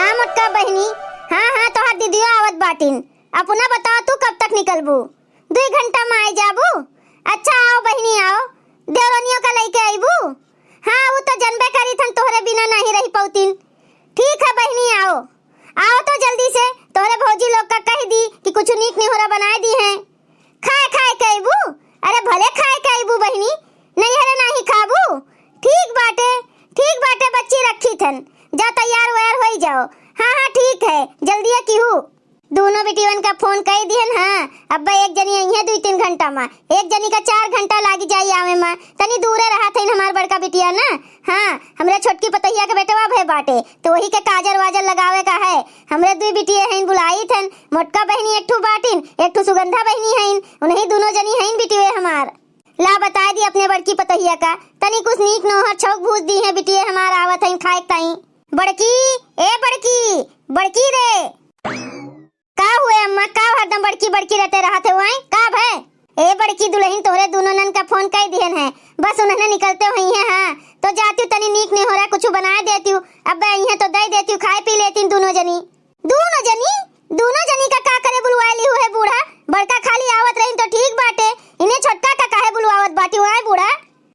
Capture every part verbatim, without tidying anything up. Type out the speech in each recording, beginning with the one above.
हाँ मोटका बहिनी, हाँ, हाँ, तोहार दीदियो आवत बाटिन। अपना बताओ, तू कब तक निकलबू? दुई घंटा में आइ जाबू? अच्छा, आओ बहिनी, आओ, देवरनियों का लइके अइबू? हाँ, उ तो जनबे करी थन, तोहरे बिना नहीं रहि पउतिन। ठीक है बहिनी, आओ, आओ तो जल्दी से, तोहरे भौजी लोग का कहि दी कि कुछ नीक निहोरा बनाइ दिहें। खाए खाए के अइबू? अरे भले खाए के अइबू बहिनी, नैहरे नाही खाबू? ठीक बाटे, ठीक बाटे बच्ची, रखी थन, जा तैयार वैयार होइ जाओ। हाँ, हाँ, ठीक है, जल्दिए किहू। दूनो बिटियन का फोन कइ दिहन, हाँ, अब्बे एक जनी अइहें दुइ तीन घंटा मा, एक जनी का चार घंटा लागि जाई आवे मा, तनी दूरे रहत हइन हमार बड़का बिटिया ना। हाँ, हमरे छोटकी पतोहिया के बेटवा भए बाटे, तो वही के काजर वाजर लगावे का है। हमरे दुइ बिटिये हइन, बुलाई थन, मोटका बहिनी एक ठू बाटिन, एक ठू सुगंधा बहिनी हइन, उन्हीं दूनो जनी हइन बिटिये हमार। ला बताइ दी अपने बड़की पतोहिया का, तनी कुछ नीक नोहर छौंक भूज दिहें बिटिये हमार, आवत हइन खाए ताई। बड़की, ए बड़की, बड़की रे। का हुए अम्मा, का हरदम बड़की बड़की रहते रहत है, का भए? ए बड़की दुलहिन, तोहरे दूनो नन का फोन कइ दिहन है, बस उन्हने निकलते होइहें, हाँ, तो जातिउ तनी नीक निहोरा कुछ बनाइ देतिउ, अब्बे अइहें तो दइ देतिउ, खाइ पी लेतिन दूनो जनी। दूनो जनी? दूनो जनी का का करे बुलवाइ लिहू है बूढ़ा? बड़का खाली आवत रहिन तो ठीक बाटे, इन्हें छोटका का काहे बुलवावत बाटिउ आए बूढ़ा?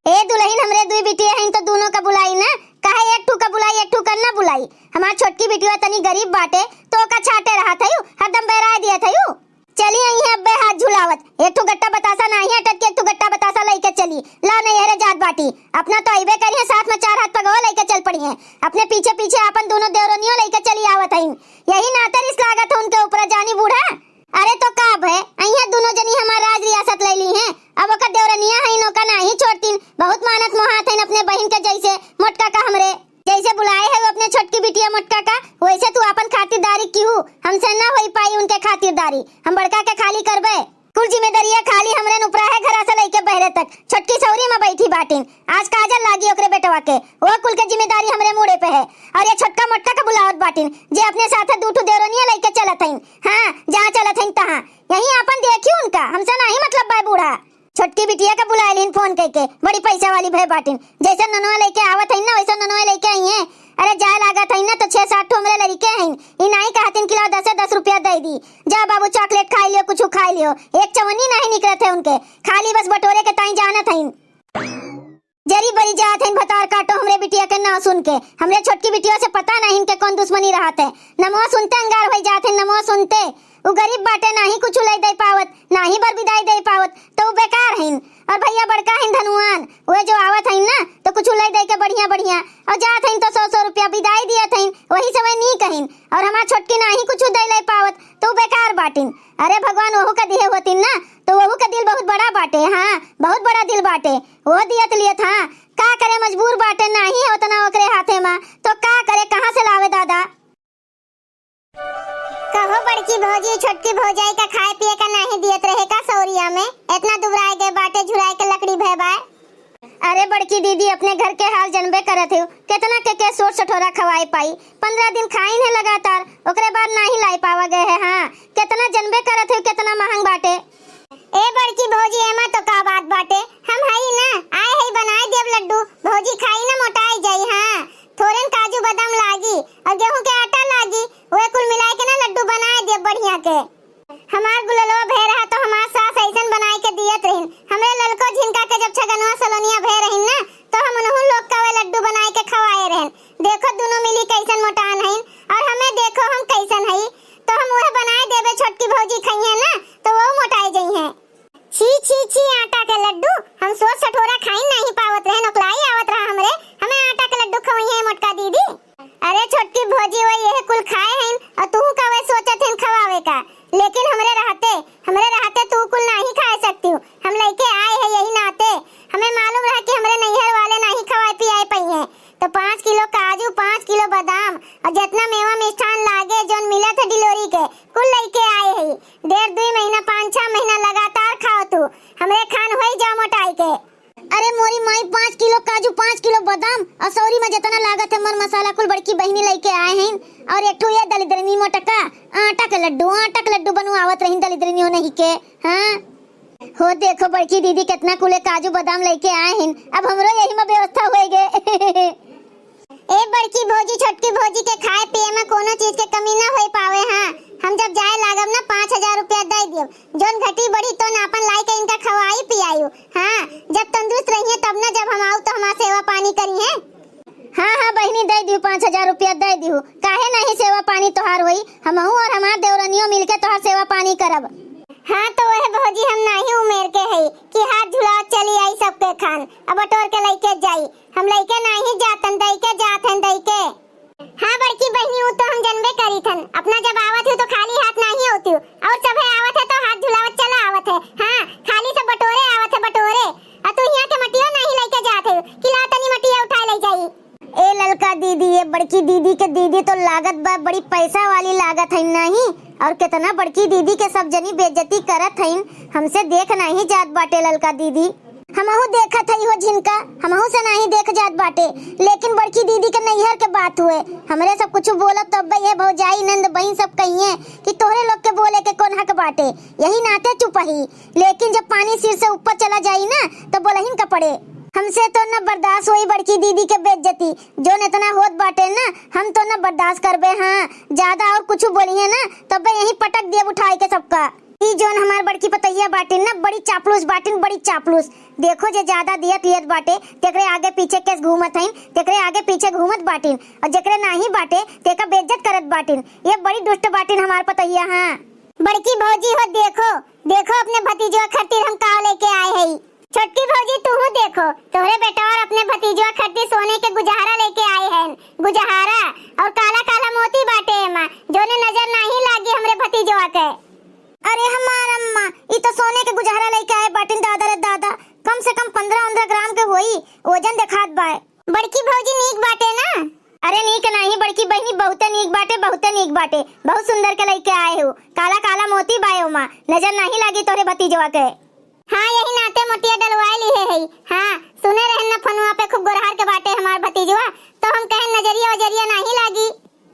ए दुलहिन, हमरे दुइ बिटिये हइन तो दूनो का बुलाई ना, काहे एक ठू का बुलाई, एक ठू का ना बुलाई? हमार छोटकी बिटिया तनी गरीब बाटे, तो ओका छाटे रहत हइउ, हरदम बैराय दियत हइउ। चली अइहें अब्बे हाथ झुलावत, एक ठू गट्टा बतासा नाही अटत के एक ठू गट्टा बतासा लइके चली। ला नैहरे जात बाटी, अपना तो अइबे करिहें, साथ मा चार हाथ पगवा लइके चल पड़िहें। अपने पीछे पीछे आपन दूनो देवरनियो लइके चली आवत हइन। यही नाते रिस लागत है उनके ऊपर, जानी बूढ़ा। अरे तो का भए, अइहें दूनो जनी हमार राज रियासत लइ लिहें। अब ओकर देवरनिया हइन, ओका नाही छोड़तिन, बहुत मानत मोहात हइन अपने बहिन के, जइसे मोटका का हमरे। जइसे बुलाए है अपने छोटकी बिटिया मोटका का, वइसे तू आपन खातिरदारी किहू, हमसे ना होइ पाई उनके खातिरदारी, हम बड़का के खाली करबे। कुल जिम्मेदारिया खाली हमरे न ऊपरा है, घरा से लइके बहरे तक। छोटकी सौरी मा बइठी बाटिन, आज काजर लागी ओकरे बेटवा के, वो कुल के जिम्मेदारी हमरे मूड़े पे है। और ये छोटका मोटका के बुलावत बाटिन, जे अपने साथे दू ठू देवरनिया लइके चलत हइन। हाँ, जहाँ चलत हइन तहाँ। यहीं आपन देखिउ उनका, हमसे नाही मतलब बाय बूढ़ा। छोटकी बिटिया के बुलाइ लिहिन फोन कइके, बड़ी पैसा वाली भए बाटिन। जइसे ननवा लइके आवत हइन ना, वइसे ननवा लइके अइहें। अरे जाए लागत हइन ना, तो छह सात ठो हमरे लड़िके हइन। ई नाही कहतिन कि लाओ दसे दस रुपया दइ दी, जा बाबू chocolate खाइ लियो, कुछ खाइ लियो। एक चवन्नी नाही निकरत है उनके, खाली बस बटोरे के ताई जानत हइन। जरी बरी जात हइन भतार काटो हमरे बिटिया के नाव सुन के। हमरे छोटकी बिटिया से पता नाही इनके कौन दुश्मनी रहत है। नमवा सुनते अंगार होइ जात हइन, नमवा सुनते। उ गरीब बाटे, नाही कुछ लइ दइ पावत, नाही बर बिदाई दइ पावत, तो उ बेकार हइन। और भइया बड़का हइन धनुआन, वे जो आवत हइन ना, तो कुछ लइ दइ के बढ़िया बढ़िया, और जात हइन तो सौ सौ रुपया बिदाई दियत हइन, वही से वे नीक हइन। और हमार छोटकी नाही कुछ दइ लइ पावत, तो उ बेकार बाटिन। अरे भगवान वहू का दिहे होतिन ना, तो वहू का दिल बहुत बड़ा बाटे, हाँ, बहुत बड़ा दिल बाटे, वो दियत लियत, हाँ, का करे, मजबूर बाटे, नाही है उतना ओकरे हाथे मा, तो का करे, कहाँ से लावे दादा? कहो बड़की भौजी, छोटकी भौजाई का खाए पिए का नाही दियत रहे का सौरिया में? इतना दुबराए गए बाटे, झुराए के लकड़ी भय बाय। अरे बड़की दीदी, अपने घर के हाल जनबे करत हो, कितना के के सोट सठोरा खवाए पाई। पन्द्रह दिन खाइन है लगातार, ओकरे बाद नाही लाई पावा गए है। हाँ, कितना जनबे करत हो, कितना महंग बाटे। ए बड़की भौजी, एमा तो का बात बाटे, हम हई ना, आए हई बनाए देब लड्डू, भौजी खाई ना मोटाई जाई। हाँ, थोरेन काजू बादाम लागी और गेहूं के आटा लागी, ओए कुल मिलाए के ना लड्डू बनाए देब बढ़िया के। हमार गुललवा भे रहा तो हमार सास ऐसन बनाए के दियत रहिन, हमरे ललको झिनका के जब छगनवा सलोनिया भे रहिन ना, तो हम उनहू लोग का वे लड्डू बनाए के खवाए रहन। देखो दुनो मिली कैसन मोटान हइन, और हमें देखो हम कैसन हई, तो हम उहे बनाए देबे, छोटकी भौजी खइहें ना, तो वो मोटाए जइहें। छी, छी, छी, आटा के लड्डू, हम सोट सठोरा खाइन नाही पावत रहन, ओकलाई आवत रहा हमरे, हमें आटा के लड्डू खवइहें मोटका दीदी। अरे छोटकी भौजी, वो यह कुल खाए हइन, और तू का वे सोचत हइन खवावे का, लेकिन हमरे रहते, हमरे रहते तू कुल नाही खाए सकतिउ। हम लइके आए हैं यही नाते, हमें मालूम रहा कि हमरे नैहर वाले नाही खवाए पियाए पइहें, तो पाँच किलो काजू, पाँच किलो बादाम और जितना मेवा मिष्ठान लागे, जौन मिलत है डिलोरी के, कुल लइके आए हई। डेढ़ दुई महीना, पाँच छह महीना लगातार खाओ तू, हमरे खान होई जाओ मोटाई के। अरे मोरी माई, पाँच किलो काजू, पाँच किलो बादाम और सौरी में जितना लागत है मर मसाला, कुल बड़की बहिनी लइके आए हैं। और एक ठो ये दलिद्रनी मोटका, आटा के लड्डू, आटा के लड्डू बनवावत रही दलिद्रनी हो नहीं के। हाँ, हो देखो बड़की दीदी कितना कुले काजू बादाम लइके आए हैं, अब हमरो यही में व्यवस्था होए गे। ए बड़की भौजी, छोटकी भौजी के खाए पिए में कोनो पाँच हजार रुपया दे दिहू, काहे नाहीं सेवा पानी तोहार होई? हमहू और हमार देवरनियो मिलके तोहार सेवा पानी करब। हाँ, तो वह भौजी, हम नाहीं उमेर के हई कि हाथ झुलावत चली आई सबके खान, अब बटोर के लइके जाई। हम लइके नाहीं जातन, दइके जात हन, दइके। हाँ बड़की बहिनी, उ तो हम जनबे करीत हन, अपना जब आवत हू तो खाली हाथ नाहीं होती हू, और सभे आवत है तो हाथ झुलावत चला आवत है। हाँ, खाली सब बटोरे आवत है, बटोरे। आ तू हियाँ के मटियो नाहीं लइके जात है कि ला तनी मटिया उठाए ले जाई। ए ललका दीदी, ये बड़की दीदी के दीदी तो लागत बा बड़ी पैसा वाली लागत है नाहीं, और कितना बड़की दीदी के सब जनी बेइज्जती करत हईन, हमसे देख नाहीं जात बाटे ललका दीदी। हमहू देखत हई हो झिनका, हमहू से नाहीं देख जात बाटे, लेकिन बड़की दीदी के नैहर के बात हुए, हमरे सब कुछ बोलब तब ये भौजाई नंद बहिन सब कहिए कि तोहरे लोग के बोले के कौन हक बाटे, यही नाते चुप ही। लेकिन जब पानी सिर से ऊपर चला जाई ना, तो बोलहिन का पड़े। हमसे तो न बर्दाश्त होई बड़की दीदी के बेइज्जती, जौन इतना होत बाटे ना, हम तो न बर्दाश्त करबे। हाँ, ज्यादा और कुछ बोलिए ना, तबे यहीं पटक दियब उठाए के सबका। ई जौन हमार बड़की पतोहिया बाटिन ना, बड़ी चापलूस बाटिन, बड़ी चापलूस। देखो, जे ज्यादा दियत लियत बाटे, तेकरे आगे पीछे केस घूमत हईन, तेकरे आगे पीछे घूमत बाटिन, और जेकरे नाहीं बाटे, तेका बेइज्जत करत बाटिन। ये बड़ी दुष्ट बाटिन हमार पतोहिया। हाँ। बड़की भौजी हो, देखो, देखो अपने भतीजवा खातिर हम का लेके आए हई। छोटकी भौजी, तूहू देखो, तोहरे बेटवा और अपने भतीजवा खातिर सोने के गुजहरा लेके आए हैं, गुजहरा, और काला काला मोती बाटे एमा, जौने नजर नाहीं लागी हमरे भतीजवा के। अरे हमार अम्मा, ई तो सोने के गुजहरा लेके आए बाटिन, दादा रे दादा, कम से कम पन्द्रह उन्द्रह ग्राम के होई, वजन देखात बाय। बड़की भौजी, नीक बाटे ना? अरे नीक नाहीं बड़की बहिनी, बहुते नीक बाटे, बहुते नीक बाटे, बहुत सुंदर के लइके आए हो, काला काला मोती बाय ओमा, नजर नाहीं लागी तोहरे भतीजवा के। हाँ, यही नाते मोतिया डलवाए लिहे हई। हाँ, सुने रहन न फोनवा पे खूब गोरहार के बाटे हमार भतीजवा, तो हम कहन नजरिया वजरिया नाहीं लागी।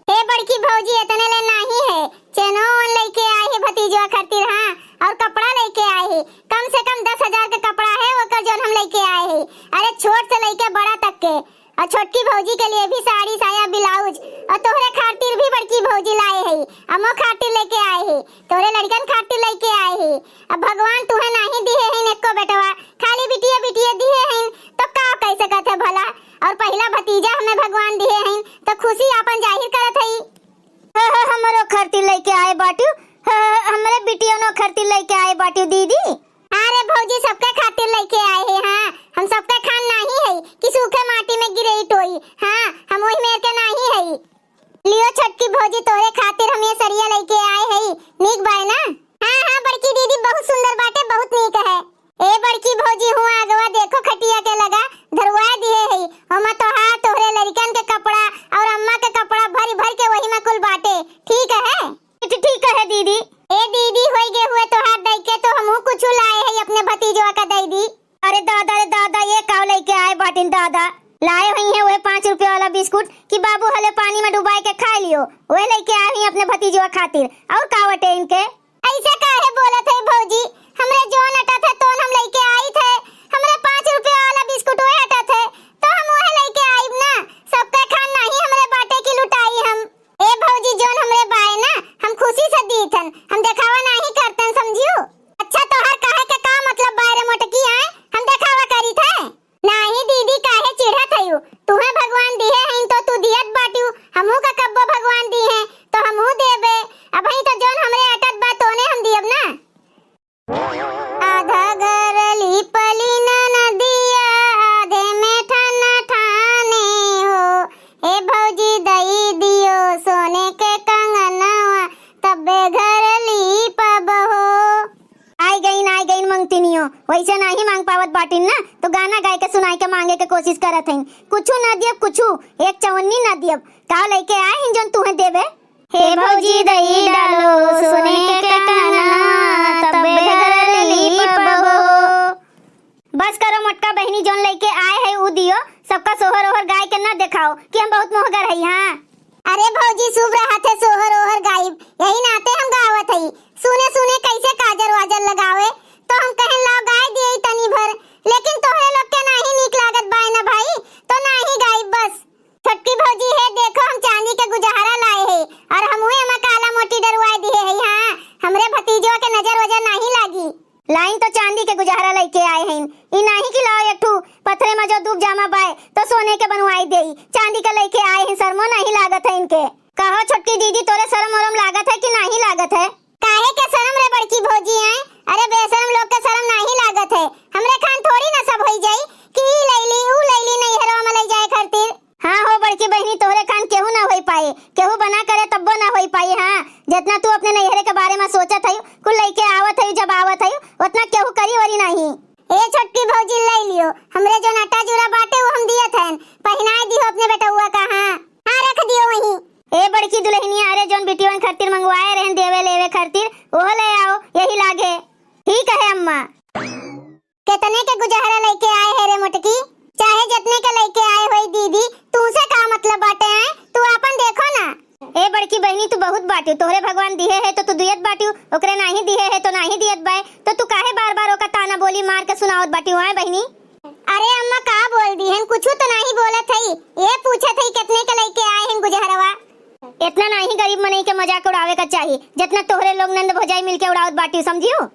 हे बड़की भौजी, इतने ले नाहीं है, चेनो ओन लइके आए है भतीजवा खातिर, हाँ, और कपड़ा लइके आए है, कम से कम दस हजार के कपड़ा है ओकर जौन हम लइके आए है। अरे छोट से लइके बड़ा तक के, और छोटकी भौजी के लिए भी साड़ी, साया, ब्लाउज, और तोहरे खातिर भी बड़की भौजी लाए है, अम्मो खातिर लेके आए है, तोहरे लड़कन खातिर लेके आए है। अब भगवान तुहे नाहीं दिहे हैं एको बेटवा, खाली बिटिया बिटिया दिहे हैं, तो का कह सकत है भला? और पहिला भतीजा हमें भगवान दिहे हैं, तो खुशी आपन जाहिर करत हई। ह, ह, हमरो खातिर लेके आए बाटियो, ह, ह, हमरे बिटियनो खातिर लेके आए बाटियो दीदी। अरे भौजी, सबके खातिर लेके आए है। हाँ, हम सबके खान नाहीं है कि सूखे माटी में गिरे टोई। हाँ, हम वही मेर के नाहीं है। लियो छोटकी भौजी, तोरे खातिर हम ये सरिया लेके आए है, नीक बाय ना? हाँ, हाँ बड़की दीदी, बहुत सुंदर बाटे, बहुत नीक है। ए बड़की भौजी, हुआ आगवा देखो, खटिया के लगा धरवा दिहे है, ओमा तोहार, तोहरे लड़िकन के कपड़ा और अम्मा के कपड़ा भरी भर के वही में कुल बाटे, ठीक है? ठी-, ठीक है दीदी। ए दीदी, होई गे हुए तोहार दई के, तो हमहू कुछ लाए है अपने भतीजवा का दई दी। अरे दादा रे दादा, ये का लेके आए बाटिन दादा? लाए हुई हैं वह पाँच रुपया वाला बिस्कुट कि बाबू हले पानी में डुबाए के खा लियो, वह लेके आए हुई अपने भतीजवा खातिर। और का वटे इनके? ऐसे काहे बोलत है भौजी? हमरे जोन अटत है तोन हम लेके आइत है। हमरे पाँच रुपया वाला बिस्कुट वह अटत है, तो हम वह लेके आइब ना। सबके खान नाहीं हमरे बाटे की लुटाई हम। ए भौजी, जोन हमरे बाय ना, हम खुशी से दीत हन, हम देखावा नाहीं करतन, समझियो? अच्छा, तोहार कहे के का मतलब बाय रे मोटकी, आए? हम देखावा करीत है? नाहीं दीदी, काहे चिढ़त हयू? तुहे भगवान दिहे हईन तो तू दियत बाटियो, हमहू का कब्बो भगवान दिहे, तो हमहू देबे। अबहीं तो जोन हमरे अटत बा, तोने हम दियब ना। आधा घर लीपली ननदिया, आधे में ठन ठाने हो। ए भौजी दई दियो सोने के कंगनवा, तब्बे घर लीपब हो। आइ गइन, आइ गइन मंगतिनियो, वैसे नाहीं मांग पावत बाटिन ना, तो गाना गाए के सुनाए के मांगे के कोशिश करत हईन। कुछु ना दियब, कुछु, एक चवन्नी ना दियब। का लइके आए हईन जोन तुहे देबे? हे भौजी दई डालो सोने के कंगना, तब्बे घर लीपबो। बस करो मोटका बहिनी, जोन लइके आए है उ दियो, सबका सोहर ओहर गाय के ना देखाओ कि हम बहुत मोहगर हई। हाँ। अरे भौजी, शुभ रहत है सोहर ओहर गाइब, यही नाते हम गावत हई। सुने सुने कैसे काजर वाजर लगावे, तो हम कहन लाओ गाय दिए तनी भर, लेकिन तोहरे लोग के नाहीं नीक लागत बाय ना भाई, तो नाहीं गाइब बस। छोटकी भौजी, हे देखो, हम चांदी के गुजहरा लाए है और हमहू एमा काला मोती डरवाए दिहे है। हाँ, हमरे भतीजवा के नजर वजर नाहीं लागी। लाइन तो चांदी के गुजहरा लइके आए हैं, ई नाहीं कि लाओ एक ठू पत्थरे में जो दूब जामा बाय तो सोने के बनवाई देई। चांदी के लइके आए हैं, शर्मो नाहीं लागत है इनके। कहो छोटकी दीदी, तोरे शरम ओरम लागत है कि नाहीं लागत है? काहे के शरम रे बड़की भौजी, आए? अरे बेशरम लोग के शरम नाहीं लागत है। हमरे खान थोड़ी ना सब होई जाई कि ई लैली, ऊ लैली नैहरवा में लै जाए खातिर। हाँ हो बड़की बहिनी, तोहरे खान केहू ना होई पाई, केहू बना करे तब्बो ना होई पाई। हाँ, जितना तू अपने नैहरे के बारे में सोचत है, कुल लइके आवत है, जब आवत है, उतना केहू करी वरी नाहीं। ए छोटकी भौजी, लै लियो, हमरे जौन अटा जूरा बाटे, वो हम दियत हन, पहिनाए दिहो अपने बेटउआ का। हाँ, हाँ, रख दियो वहीं। ए बड़की दुलहिनिया, अरे जौन बिटियवन खातिर मंगवाए रहन देवे लेवे खातिर, ओहो लै आओ, यही लागे। ठीक है अम्मा। केतने के गुजहरा लइके आए है रे मोटकी, चाहे जतने के लइके आए होई दीदी, तू से का मतलब बाटे, आए? तू आपन देखो ना। ए बड़की बहिनी, तू बहुत बाटियो, तोहरे भगवान दिहे है तो तू दियत बाटियो, ओकरे नाहीं दिहे है तो नाहीं दियत बाए, तो तू काहे बार बार ओका ताना बोली मार के सुनावत बाटियो, आए बहिनी? अरे अम्मा, का बोल दिहन, कुछू तो नाहीं बोलत हई, ये पूछत हई केतने के लइके आए हन गुजहरवा। इतना नाहीं गरीब मनई के मजाक उड़ावे का चाही, जितना तोहरे लोग नंद भौजाई मिलके उड़ावत बाटियो, समझियो?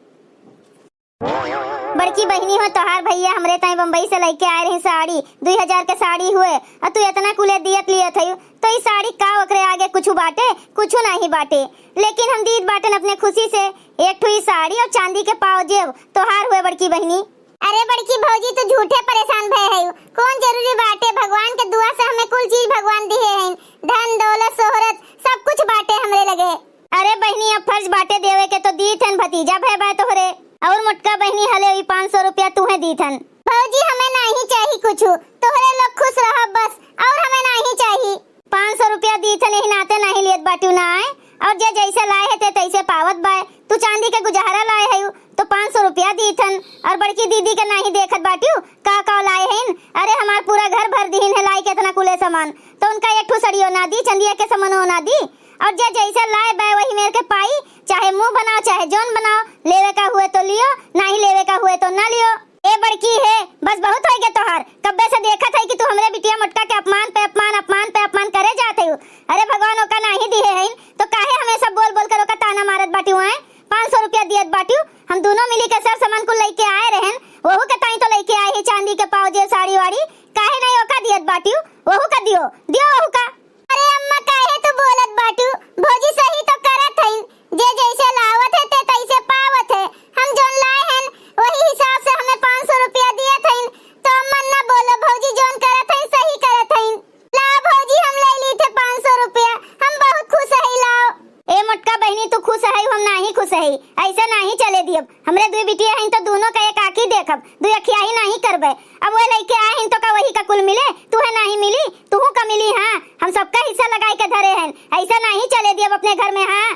बड़की बहिनी हो, तोहार भैया हमरे ताईं बम्बई से लइके आए रही साड़ी, दुई हजार के साड़ी हुए, अ तू इतना कुले दियत लियत हयू, तो ई साड़ी का ओकरे आगे कुछु बाटे? कुछु नाहीं बाटे। लेकिन हम दीत बाटन अपने खुशी से एक ठो ई साड़ी और चांदी के पाव जेब तोहार हुए बड़की बहिनी। अरे बड़की भौजी, तू झूठे परेशान भय हयू, कौन जरूरी बाटे? भगवान के दुआ से हमें कुल चीज भगवान दिहे हैं, धन दौलत शोहरत सब कुछ बाटे हमरे लगे। अरे बहिनी, अब फर्ज बाटे देवे के, तो दीत हन, भतीजा भय बाय तोहरे। और मोटका बहिनी, हले ई पाँच सौ रुपया तूहे दीत हन। भौजी, हमें नाहीं चाही कुछु, तोहरे लोग खुश रहो बस, और हमें नाहीं चाही। पाँच सौ रुपया दीत हन, यही नाते नाहीं लियत बाटियो ना आए, और जे जैसे लाए है ते तैसे पावत बाय। तू चांदी के गुजहरा लाए हयू, तो पाँच सौ रुपया दीत हन, और बड़की दीदी के नाहीं देखत बाटियो, का का लाए हइन? अरे हमार पूरा घर भर दिहिन है लाई के इतना कुले सामान, तो उनका एक ठो सड़ियो ना दी, चंदिया के सामानो ना दी। और जे जैसे लाए बाय वही मेर के पाई, चाहे मुंह बनाओ चाहे जौन बनाओ, लेवे का हुए तो लियो, नाहीं लेवे का हुए तो ना लियो। ए बड़की है, बस बहुत होइगे तोहार, कब्बे से देखत है कि तू हमरे बिटिया मोटका के अपमान पे अपमान, अपमान पे अपमान करे जात है। अरे भगवान ओका नाहीं दिहे हइन, तो काहे हमेशा बोल बोल कर ओका ताना मारत बाटियो, आए? पाँच सौ रुपया दियत बाटियो, हम दुनो मिली के सर सामान कुल लइके आए रहन, ओहू के ताईं तो लइके आए ही चांदी के पाव जेब साड़ी वाड़ी, काहे नाहीं ओका दियत बाटियो? ओहू का दियो, दियो ओहू का। अरे अम्मा, काहे तू बोलत बाटू? भौजी सही तो करत हईन, जे जैसे लावत है ते तैसे पावत है। हम जौन लाए हन वही हिसाब से हमें पाँच सौ रुपया दियत हईन, तो अम्मा ना बोलो, भौजी जौन करत हईन सही करत हईन। ला भौजी, हम लै लीथे पाँच सौ रुपया, हम बहुत खुश हई, लाओ। ए मोटका बहिनी, तू खुश हई, हम नाहीं खुश हई, ऐसे नाहीं चले दियब। हमरे दुई बिटिया हईन तो दुनो का एक आँखी देखब, दुई अखियाही नाहीं करबे। अब वे लइके आए हईन तो का वही का कुल मिले, तुहे नाहीं मिली, तुहू का मिली। हाँ, हम सबका हिस्सा लगाई के धरे हईन, ऐसे नाहीं चले दियब अपने घर में। हाँ,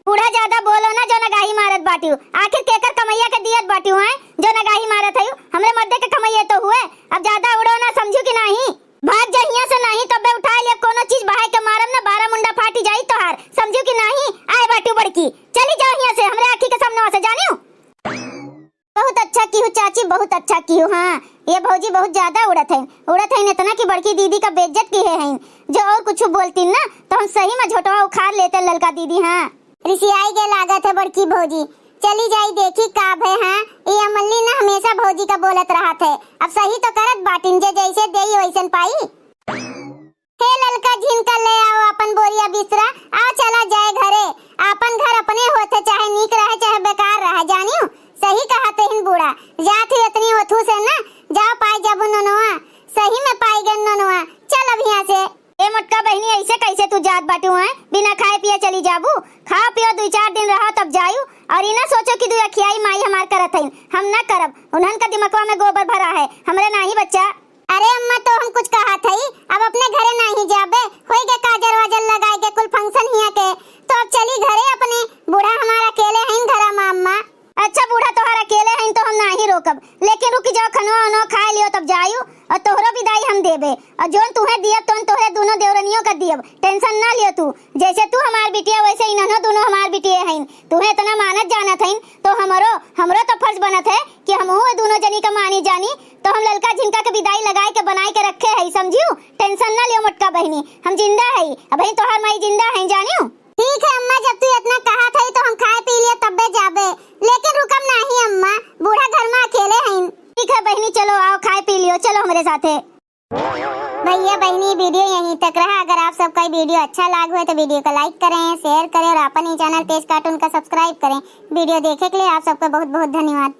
बूढ़ा ज्यादा बोलो ना, जौन अगाही मारत बाटियो, आखिर केकर कमैया के दियत बाटियो, हैं? जौन अगाही मारत हयू, हमरे मर्दे के कमैया तो हुए, अब ज्यादा उड़ो ना, समझू कि नाहीं? भाग जा हियां से, नाहीं तब्बे उठाए लिया कोनो चीज बहाए के मारब ना, बारह मुंडा फाटी जाई तोहार, समझू कि नाहीं? आए बाटू बड़की, चली जाओ हियां से, हमरे आँखी के सामने से, जानियो। बहुत अच्छा किहू चाची, बहुत अच्छा किहू। हाँ, ये भौजी बहुत ज्यादा उड़त है, उड़त है इतना कि बड़की दीदी का बेइज्जत किहे हैं। जो और कुछ बोलती ना तो हम सही में झोटवा उखाड़ लेते ललका दीदी। हाँ, रिसियाई के लागत है बड़की भौजी। चली जाई देखी का भय। हाँ, ये अमली ना हमेशा भौजी का बोलत रहत है। अब सही तो करत बाटिन, जे जैसे देई वैसन पाई। हे ललका झिनका, ले आओ अपन बोरिया बिस्तरा, आओ चला जाए घरे। आपन घर अपने होथे, चाहे नीक रहे चाहे बेकार रहे, जानियो। सही कहा तेहिन बूढ़ा, जात ही इतनी ओथू से ना, जाओ पाई जाबू नोनवा। सही में पाई गन नोनवा, चल अब हियां से। ए मोटका बहिनी, ऐसे कैसे तू जात बाटू हैं? बिना खाए पिए चली जाबू? खाओ पियो, दुई चार दिन रहो तब जायू। और ई ना सोचो कि दुई अखियाई माई हमार करत हईन, हम ना करब। उन्हन का दिमकवा में गोबर भरा है, हमरे नाहीं बच्चा। अरे अम्मा, तो हम कुछ कहत हई, अब अपने घरे नाहीं जाबे, होई गे काजर वाजर लगाए के कुल function हियां के, तो अब चली घरे अपने, बूढ़ा हमार अकेले हईन घरा में अम्मा। अच्छा, बूढ़ा तोहार अकेले हईन तो हम नाहीं रोकब, लेकिन रुकी जाओ, खनवा उनवा खाए लियो तब जायू, और तोहरो बिदाई हम देबे, और जौन तुहे दियब तौन तोहरे दुनो देवरनियों का दियब, tension ना लियो तू। जैसे तू हमार बिटिया वैसे इन्हनो दुनो हमार बिटिये हईन, तुहे इतना मानत जानत हईन तो हमरो, हमरो तो फर्ज बनत है कि हमहू ए दुनो जनी का मानी जानी। तो हम ललका झिनका के बिदाई लगाए के बनाए के रखे हई, समझियो? Tension ना लियो मोटका बहिनी, हम जिंदा हई, अबहीं तोहार माई जिंदा हईन, जानियो। ठीक है अम्मा, जब तू इतना कहत हई तो हम खाए पी लियो तब्बे जाबे, लेकिन रुकब नाहीं अम्मा, बूढ़ा घर में अकेले हईन। ठीक है बहिनी, चलो आओ खाए पी लियो, चलो हमरे साथे। भैया बहिनी, video यहीं तक रहा। अगर आप सबका ये video अच्छा लाग होय तो video का like करें, share करें और अपन ही channel तेज cartoon का subscribe करें। Video देखे के लिए आप सबका बहुत बहुत धन्यवाद।